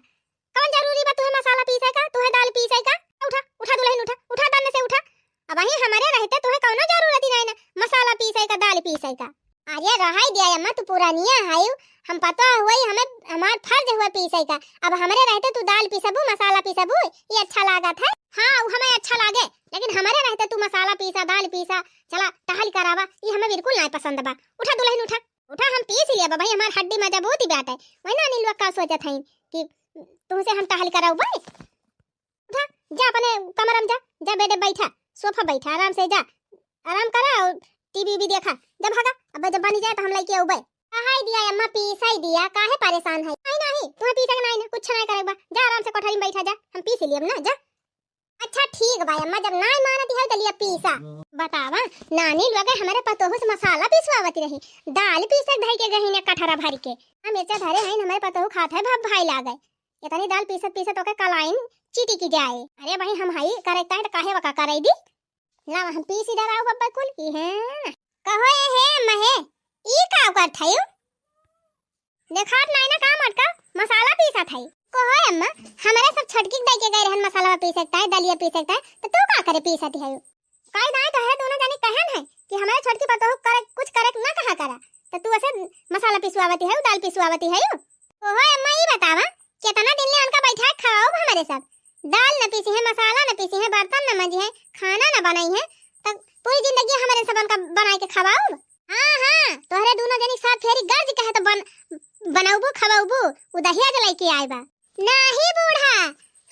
कौन जरूरी बा तुहे मसाला पीसे का, तुहे दाल पीसे का? उठा, उठा दुलहिन, उठा, उठा दन्न से उठा। अबहीं हमरे रहते तुहे कौनो जरूरत ही नाई ना मसाला पीसे का, दाल पीसे का। अरे रहै दिया अम्मा, तू पुरानिया हयू, हम पतोह हुई, हमें, हमार फर्ज हुआ पीसे का। अब हमरे रहते तू दाल पीसबू, मसाला पीसबू, ये अच्छा लागत है? हाँ, उ हमें अच्छा लागे, लेकिन हमरे रहते तू मसाला पीसा, दाल पीसा, चला टहल करावा, ये हमें बिल्कुल नाई पसंद बा। उठा दुलहिन, उठा। उठा, हम पीस लिया बा भाई, हमार हड्डी मजबूत ही बाटे। वही ना अनिलवा का सोचत हईन कि तुमसे हम टहल कराऊ भाई। उठा, जा अपने कमरा में जा, जा बेडे बैठा, सोफा बैठा, आराम से जा, आराम करा और टीवी भी देखा। जा भागा, अब जब बनी जाए तो हम लेके आऊबे। कहाई दिया अम्मा, पीसाई दिया, काहे परेशान है? नहीं, नहीं, तुम्हें पीसे के नहीं ना, कुछ नहीं करेबा। जा आराम से कोठरी में बैठा जा, हम पीस लियब ना, जा। अच्छा ठीक बा अम्मा, जब नाई मानत है तो लिया पीसा। बतावा, नानी लोग हमरे पतोहू से मसाला पिसवावत रही, दाल पीसे धई के गहिने कठरा भर के। हम मिर्चा धरे हईन, हमरे पतोहू खात है भब भाई लागे। इतनी दाल पीसत पीसत ओके कलाइन चीटी की जाए। अरे भाई हम हई करे ताई तो काहे वका करे दी? लावा हम पीसी डराऊ बब्बा कुल की हैं। कहो ए हे अम्मा हे, ई का करत हयू? देखात नाई ना का मटका मसाला पीसत हई। कहो अम्मा, हमरे सब छोटकी के दई के गए रहन मसाला पीसे के ताई, दलिया पीसे के ताई, तो तू का करे पीसत हई? काई दाई तोहरे दोनों जाने कहन है कि हमरे छोटकी पतोह करे, कुछ करे ना कहा करा, तो तू ऐसे मसाला पिसवावती है, दाल पिसवावती है। कहो अम्मा, ई बतावा, कितना दिन ले उनका बैठा खवाओ हमरे सब? दाल न पीसी है, मसाला न पीसी है, बर्तन न मंजी है, खाना न बनाई है, तब पूरी जिंदगी हमरे सब उनका बनाई के खवाओ। हाँ, हाँ, तोहरे दोनों जनी सात फेरी गर्ज कहे तो बन-, बनौबू, खवौबू, उ दहिया जे लइके आए बा। नाही बूढ़ा,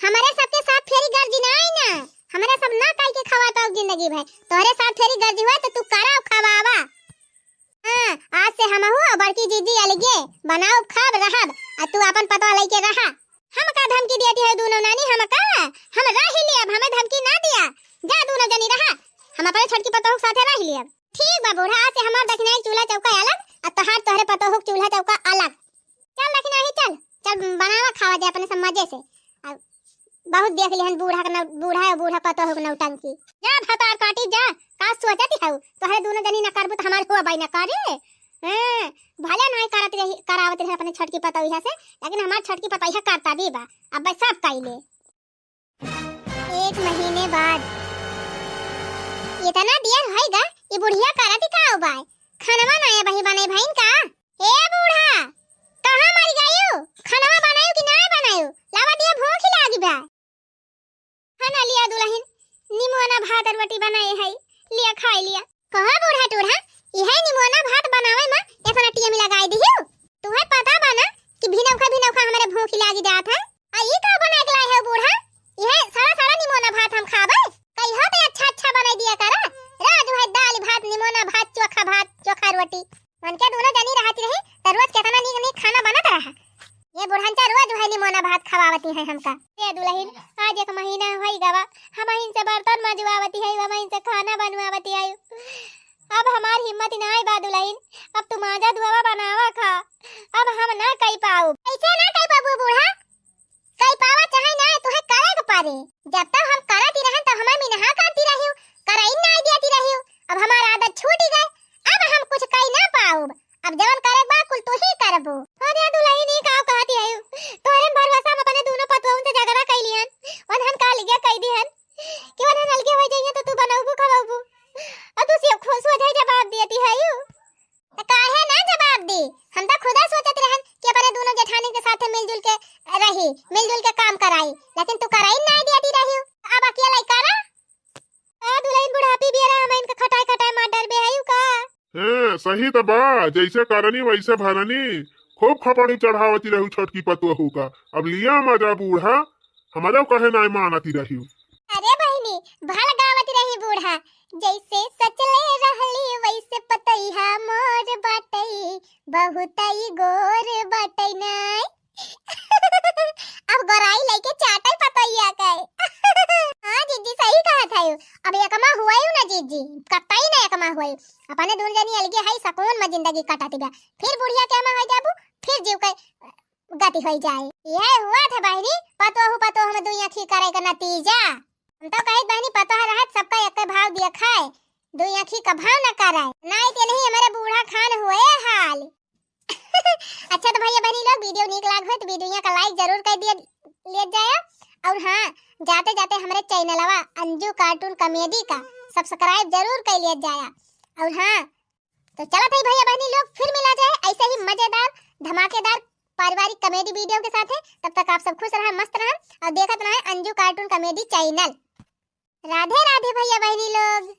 हमरे सबके सात फेरी गर्ज नाही ना, हमरे सब ना कह के खवा पाऊ जिंदगी भर। तोहरे सात फेरी गर्ज हुआ तो तू कराओ खवावा। हाँ, आज से हमहू और बड़की जीजी अलगे बनाओ, खाब, रहब, आ तू अपन पतवा लइके रहा। हम का धमकी देती है दोनों नानी, हम का? हम रह ही लेब, हमें धमकी ना दिया। जा दोनों जनी रहा, हम अपने छोटकी पतोह के साथे रह लेब। ठीक बा बूढ़ा, आज से हमार दखिनाई चूल्हा चौका अलग, आ तोहार तोहरे पतोहू के चूल्हा चौका अलग। चल दखिनाही चल, चल बनावा खावा जाए अपने सब मजे से। आ बहुत देख लिहन बूढ़ा के नौ-, बूढ़ा और बूढ़ा पतोहू के नौटंकी। जा भतार काटी जा, का सोचती हऊ? तोहरे दोनों जनी ना करबू तो हमार हुआ बाई ना करे। हैं, भले नाई करत रही, करावत रहे अपने छोटकी पतोहिया से, लेकिन हमार छोटकी पतोहिया करता भी बा। अब बस सब कइले। एक महीने बाद। इतना देर होइगा, ई बुढ़िया करत ही का बाय? खानवा नाय बही बने भइन का? ए बूढ़ा, कहाँ मर गयू? खानवा बनायू कि नाय बनायू? लावा दिया, भूख लागी बा। हना लिया दुलहिन, निमोना भात और रोटी बनाए है, लिया खाए लिया। कहा बूढ़ा टूढ़ा, इहे निमोना भात बनावे में इतना टीम लगाई दिहू? तुहे पता बा ना कि भिनौखा भिनौखा हमरे भूख लागी जात है। आ ई का बनाए के लाए है बूढ़ा? इहे सड़ा सड़ा निमोना भात हम खाबे? कहियो तो अच्छा अच्छा बनाई दिया करा। रोज वही दाल भात, निमोना भात, चोखा भात, चोखा रोटी। मन के दोनों जनी रहती रही, त रोज केतना नीक नीक खाना बनत रहा। ये बुढ़नचा रोज वही निमोना भात खवावती है हमका। ए दुलहिन, आज एक महीना होई गवा, हमहिन से बर्तन मजवावती है, हमहिन से खाना बनवावती है। अब हमार हिम्मत नाय बा दुलहिन, अब तू माजा धुआवा बनावा खा, अब हम ना कई पाऊ। कैसे ना कई पाबू बूढ़ा? कई पावा चाहे ना, तुहे करे के पड़े। जब तक हम करती रहन, तब हमें मिनहा करती रहियो, करई ना देती रहियो। अब हमार आदत छूटी गए, अब हम कुछ कई ना पाउब। अब जवन करे बा, कुल तू ही करबू। अरे दुलहिन, ई का कहती है? तोहरे भरोसा हम अपने दोनों पतोहन से झगड़ा कई लिहन, उन्हन का लिया कई दिहन कि उन्हन अलगे हो जाइए तो तू बनौबू खवौबू, और तू से खुद सोझे जवाब देती है। त काहे ना जवाब दी? हम त खुदा सोचत रहन कि अपने दोनों जेठानी के साथे मिलजुल के रही, मिलजुल के काम कराई, लेकिन तू कराई ना दियाती रही। अब अकेला ही करा। ए दुलहिन, बुढ़ापी बियरा हम इनका खटाई खटाई मार डरबे आयु का? हैं, सही त बा, जैसे करनी वैसे भरनी। खूब खपड़ी चढ़ावती रहू छोटकी पतोहू का। अब लिया मजा बूढ़ा, हमरो कहे नाय मानती रही। अरे बहिनी, भल गावत रही बूढ़ा, जैसे सचले रहली वैसे पतैहा मोर बाटई, बहुतई गोर बाटई नाय। अब गोराई लइके चाटई पतैया के। हाँ जीजी, सही कहत है। अब एकमा हुआई ना जीजी, कतई ना एकमा हुआई। अपने दून जनी अलगे है, सकून में जिंदगी कटत बा। फिर बुढ़िया के अमा हो जाबू, फिर जीव के गति होई जाए। यह हुआ था बहिनी, पतोहू पतोह में दुई आँखी करे का नतीजा। हम तो कहित बहिनी, पतोह रहत सबका एक भाव दिया खाए, दुई आँखी का भाव न कराए। नाई के नहीं हमारे बूढ़ा खान हुए हाल। अच्छा तो भैया बहनी लोग, video नीक लाग हो तो video का like जरूर कर दिया, ले जाया। और हाँ, जाते जाते हमारे चैनलवा अंजू कार्टून कॉमेडी का सब्सक्राइब जरूर कर लिया जाया। और हाँ, तो चला था भैया बहनी लोग, फिर मिला जाए ऐसे ही मजेदार, धमाकेदार पारिवारिक कॉमेडी video के साथ। तब तक आप सब खुश रहा, मस्त रहा और देखत रहा Anju cartoon comedy channel. Radhe Radhe भैया बहनी लोग।